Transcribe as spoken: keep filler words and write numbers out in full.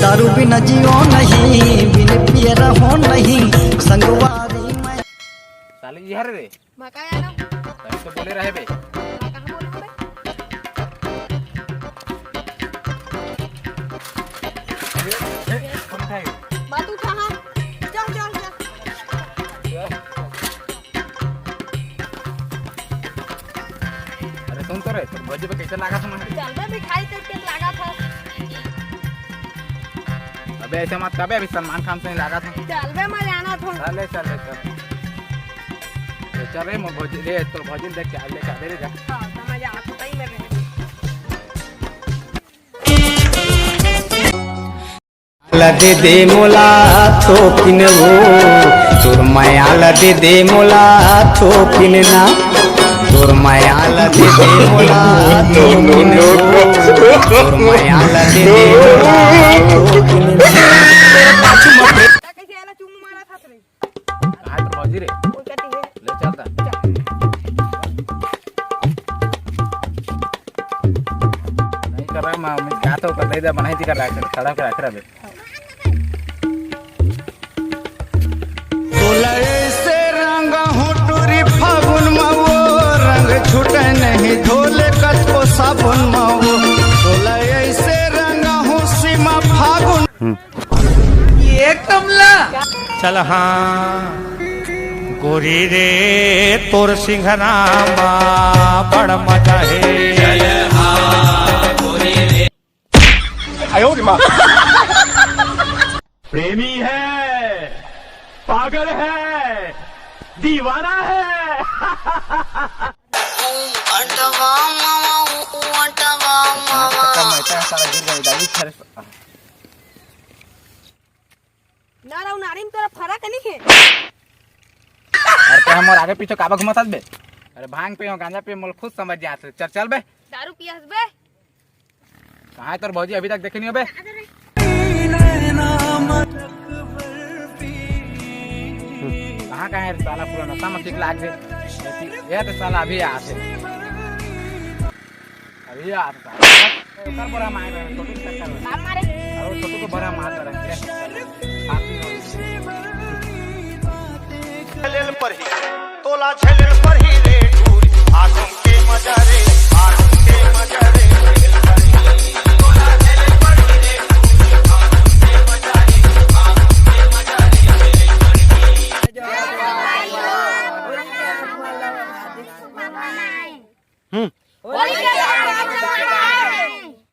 दारू बिना जियो नहीं, बिन पिए रहो नहीं, संगवारी मैं। साले इहर रे। मैं का जाना? तभी तो बोले रहे बे। मैं कहाँ बोलूँ बे? ए, ए, कौन था ये? मत उठा, हाँ। चल, चल, चल। अरे सुन तो रे, तोर भौजी पे कैसे लागत हे? चल बे, मिठाई देख के लागत हे। अबे ऐसे मत कबे, अभी सलमान खान से नहीं लागत हे। चल बे, मैं जाना था। चल ले, चल ले, चल। ले चल रे, मोर भौजी, ले तोर भौजी देख के, ले चल, ले जा। हाँ, तो मैं जाना था, सही में रहे। ल दे दे मोला थोकिन वो, तोर मया ल दे दे मोला थोकिन ना, तोर मया ल दे दे मोला थोकिन वो, तोर मया ल दे दे मोला थोकिन ना। कैसे आला चुम मारा था रे? कहाँ तो भौजी रे? वो कहती है। ले चलता। नहीं कर रहा मैं, मैं क्या तो कर दे, बनाई जी कर रहा है, खड़ा कर रख रहा है। तोला ऐसे रंगा हूँ टूरी फागुन मा वो, रंग छूटे नहीं धोले कतको साबुन मा वो। तोला ऐसे रंगा हूँ सीमा फागुन। ये कमला। चल हाँ गोरी रे, तोर सिंघरामा बड़ मजा है। प्रेमी है, पागल है, दीवाना है। अंटवा मामा, ऊ अंटवा मामा। खत्म है, इतना सारा गिर गए, दादी, फिर ना रहू नारी में तोरा फरक नहीं है। अरे ते हमर आगे पीछे काबा घुमात हस बे? अरे भांग पे हो, गांजा पे, मोला खुद समझ जात हे। चल, चल बे। दारू पियस बे? कहाँ है तोर भौजी? अभी तक देखे नहीं हो बे। कहाँ, कहाँ है साला? पूरा नशा में ठीक लाग दे। ये तो साला अभी आत हे। अभी आत हे साला। ओकर बड़ा मार रहे, छोटू के चक्कर में। मार मारे। अरे छोटू को बड़ा मार रहे हैं। झेलेल परही, तोला झेलेल परही रे टूरी, आगम के मजा रे।